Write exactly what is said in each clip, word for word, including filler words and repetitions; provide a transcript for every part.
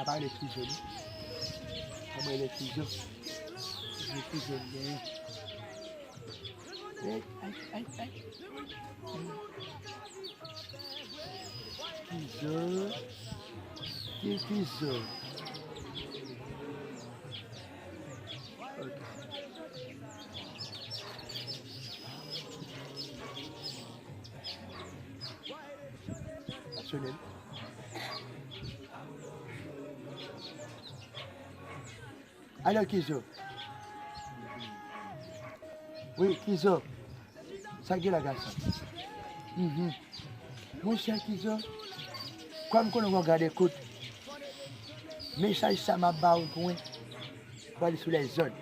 Pale Kizo, non. Mwen rele Kizo. Kizo, Kizo, m genyen. Ey, ay, ay, ay. Kizo. Ki Kizo? Ok. Ap sonnen. Alo, Kizo. Wi, Kizo. Sa k gen la, gason? Mhm. Monchè Kizo, kòm konnen w gade kout, mesaj sa m ap ba w pou mwen, pou ale sou lèzòn.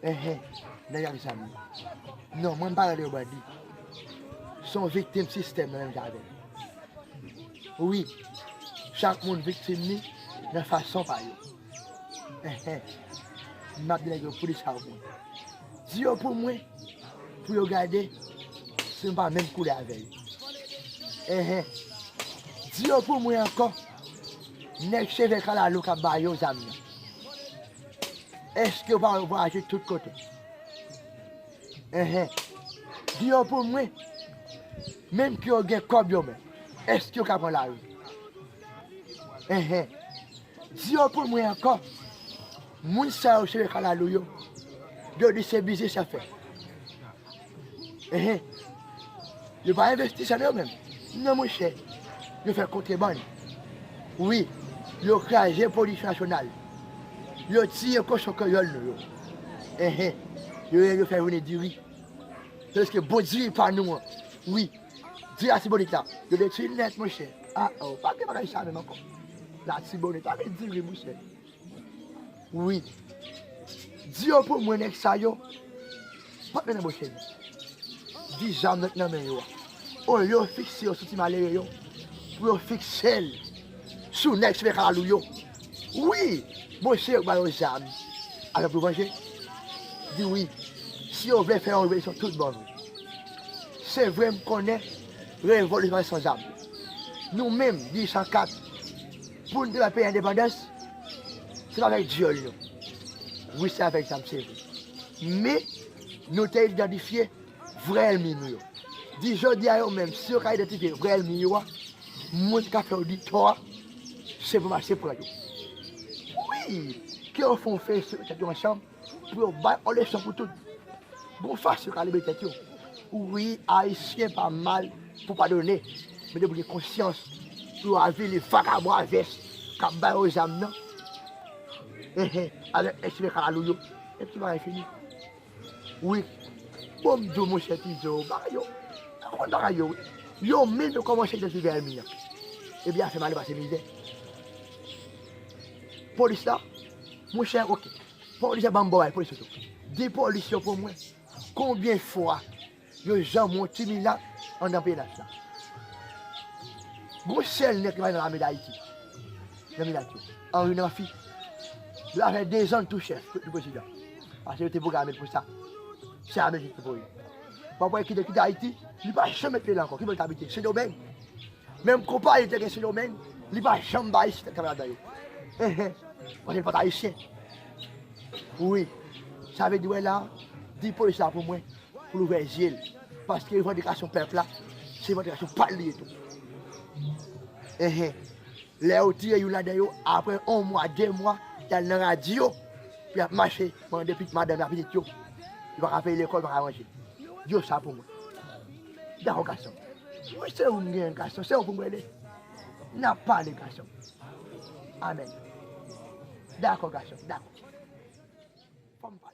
Enhen, nèg ak zam yo. Non, mwen m pa rele yo bandi. Se yon viktim sistèm nan menm jan avè m. Wi, chak moun viktim li nan fason pa yo. Enhen, m ap di nèg yo pou di sa pou mwen. Di yo pou mwen, pou yo gade si m pa menm koulè avè yo. Enhen, di yo pou mwen ankò, nèg cheve kalalou k ap ba yo zam nan. Èske yo pa vwayaje tout kote? Enhen. Di yo pou mwen, menm ke yo gen kòb yo, men èske yo ka pran lari? Enhen. Di yo pou mwen ankò, moun sa yo cheve kalalou yo, yo di se biznis y ap fè. Enhen. Yo pa envestisè non yo menm. Non, monchè. Yo fè kontrebann. Wi, yo kraze pwodiksyon nasyonal. Yo tiye kochon kreyòl nou yo. Enhen. Yo, yo fè vini diri. Tandis ke bon diri pa nou an. Wi. Diri Latibonit la. Yo detwi l nèt, monchè. A, oh, pa gen bagay sa menm ankò. Latibonit, pa gen diri, monchè. Wi. Di yo pou mwen, nèg sa yo p ap mennen bon chemen. Di zam nan k nan men yo a. Olye yo fikse yo sou ti malere yo, pou yo fikse l sou nèg cheve kalalou yo. Wi, monchè, yo ba yo zam avèk pou vanje. Di wi, si yo vle fè yon revolisyon tout bon vre. Se vre, m konnen revolisyon pa san zam. Nou menm, dizuit san kat, pou n te bay peyi endepandans, se pa avèk dyòl nou. Wi, se avèk zam, se vre. Men, nou te idantifye vrè ènmi nou yo. Di jodi a yo menm, si yo ka idantifye vrè ènmi yo a, moun ki ka fè yo di tò a, se pou mache pran yo. Wi, ke yo fè yon feyisyon tèt yo ansanm, pou yo bay yon leson pou tout. Gon fason yo ka libere tèt yo. Wi, Ayisyen pa mal pou padone, men depi w gen konsyans, pou yo avili vakabon a vès k ap ba yo zam nan. Enhen, avèk nèg cheve kalalou yo, epi tout bagay fini. Wi, bon, m di w, monchè Tizo, bagay yo, yo konn bagay yo, wi. Yo menm yo kòmanse idantifye ènmi an. Epi afè malè pase mizè. Polis la, monchè, oke. Polis la ban m bò bay polis yo tou. Di polis yo pou mwen, konbyen fwa yo janm wè yon ti milat anndan P N H la? Gon sèl nèg ki pa nan lame Dayiti nan milat yo, Henri Namphy. Li pa fè dezan l tou chèf, li prezidan. Paske yo te pwograme l pou sa. Se ameriken ki te voye l. W ap wè ki te kite Ayiti, li pa janm met pye la ankò. Ki bò li t abite? Sendomeng. Menm konpayi li te gen Sendomeng, li pa janm bay sitèt travay ladan yo. Enhen. Paske li pa t ayisyen. Wi. Sa vle di, wè la, di polis la pou mwen, pou l ouvè zye l. Paske revandikasyon pèp la, se revandikasyon pa l li ye tou. Enhen. Lè yo tiye youn ladan yo, apre yon mwa, de mwa, y al nan radyo, pou y ap mache, mande pitit madanm la, pitit yo. Yo pa ka peye lekòl, yo pa ka manje. Di yo sa pou mwen. Dakò, gason. Mwen se ou m genyen, gason. Se ou pou m rele. N ap pale, gason. Amèn. Dakò, gason. Dakò. Fò m pale.